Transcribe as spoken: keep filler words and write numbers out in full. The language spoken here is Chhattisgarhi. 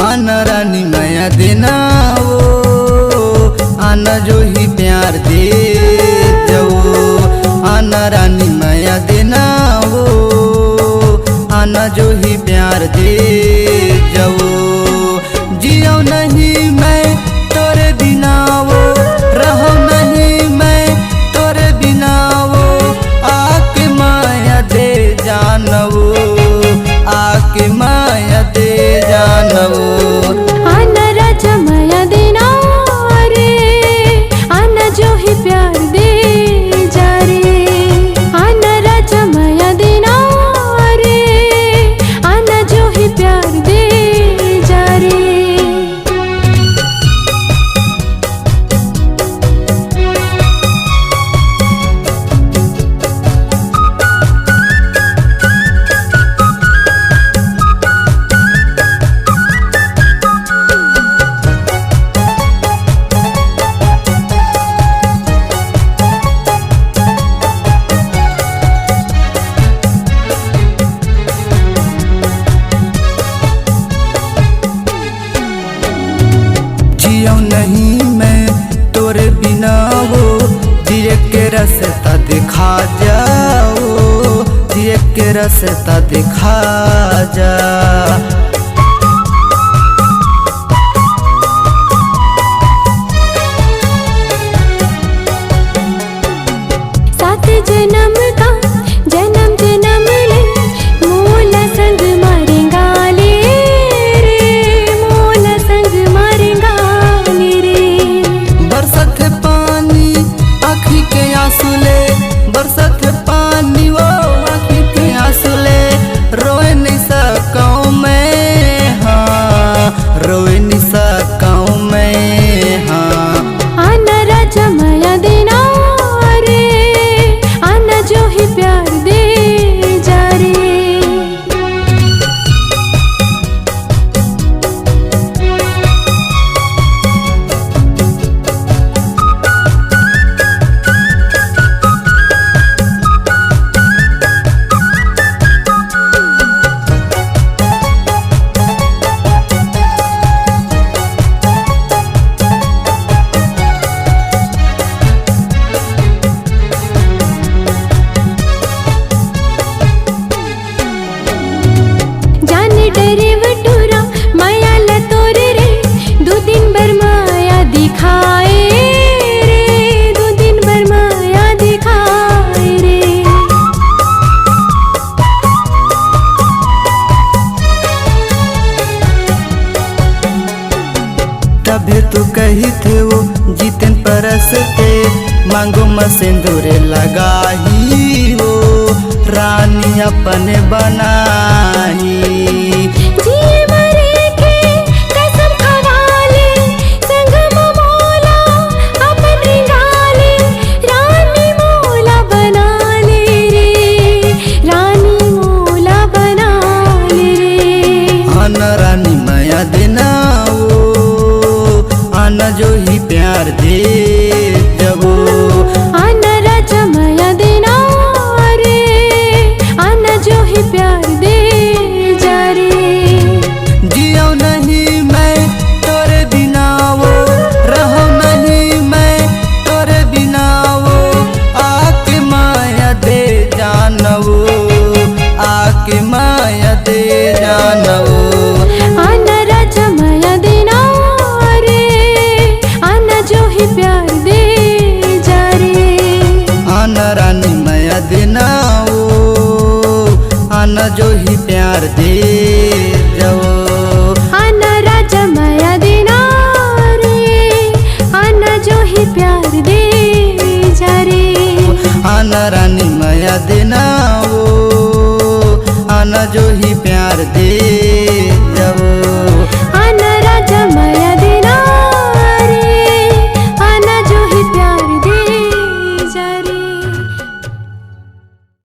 आना रानी मया देना वो, आना जो ही प्यार दे जाओ। आना रानी मया देना वो, आना जो ही प्यार दे जाओ। जियो नहीं मैं तोरे बिना वो, रहो नहीं मैं तोरे बिना वो, आके माया दे जानवो, आके माया दे जानवो। आना राजा मया देना रे, आना जो ही प्यार दे जा रे। आना राजा मया देना रे, आना जो ही प्यार दे जा रे। जियो नहीं मैं तोरे बिना वो, जिए के रस्ता दिखा जाओ, जिए के रस्ता दिखा जा। सात जनम का जनम जनम ले मोला संग मारेंगा ले रे, मोला संग मारेंगा ले रे। बरसत पानी आँखी के आंसू ले, बरसत पानी वो आँखी के आंसू ले, रोए नहीं सकूं मैं, हाँ, रोए नहीं सकूं मैं, हाँ। आना राजा मया देना रे, आना जो ही प्यार दे जा रे। जाने डरे वो टूरा माया ला तोर रे, दू दिन बर माया दिखाए रे, दू दिन बर माया दिखाए रे। तभे तो कहिथे वो जितेन परस ते, मांगो म सिंदूर लगाही वो, रानी अपन बनाही। जिए मरे के कसम खवा ले, संग म मोला अपन रिंगा ले, रानी मोला बना ले रे, रानी मोला बना ले रे। आना रानी मया देना वो, आना जो ही प्यार दे जावो। आना राजा मया देना रे, आना जो ही प्यार दे जा रे। जियो नहीं मैं तोरे बिना वो, रहो नहीं मैं तोरे बिना वो, आके माया दे जानवो, आके माया दे जानवो। आना राजा मया देना रे, आना जो ही प्यार दे जा रे। आना रानी मया देना वो, आना जो ही प्यार दे जावो। आना राजा मया देना रे, आना जो ही प्यार दे जा रे। आना रानी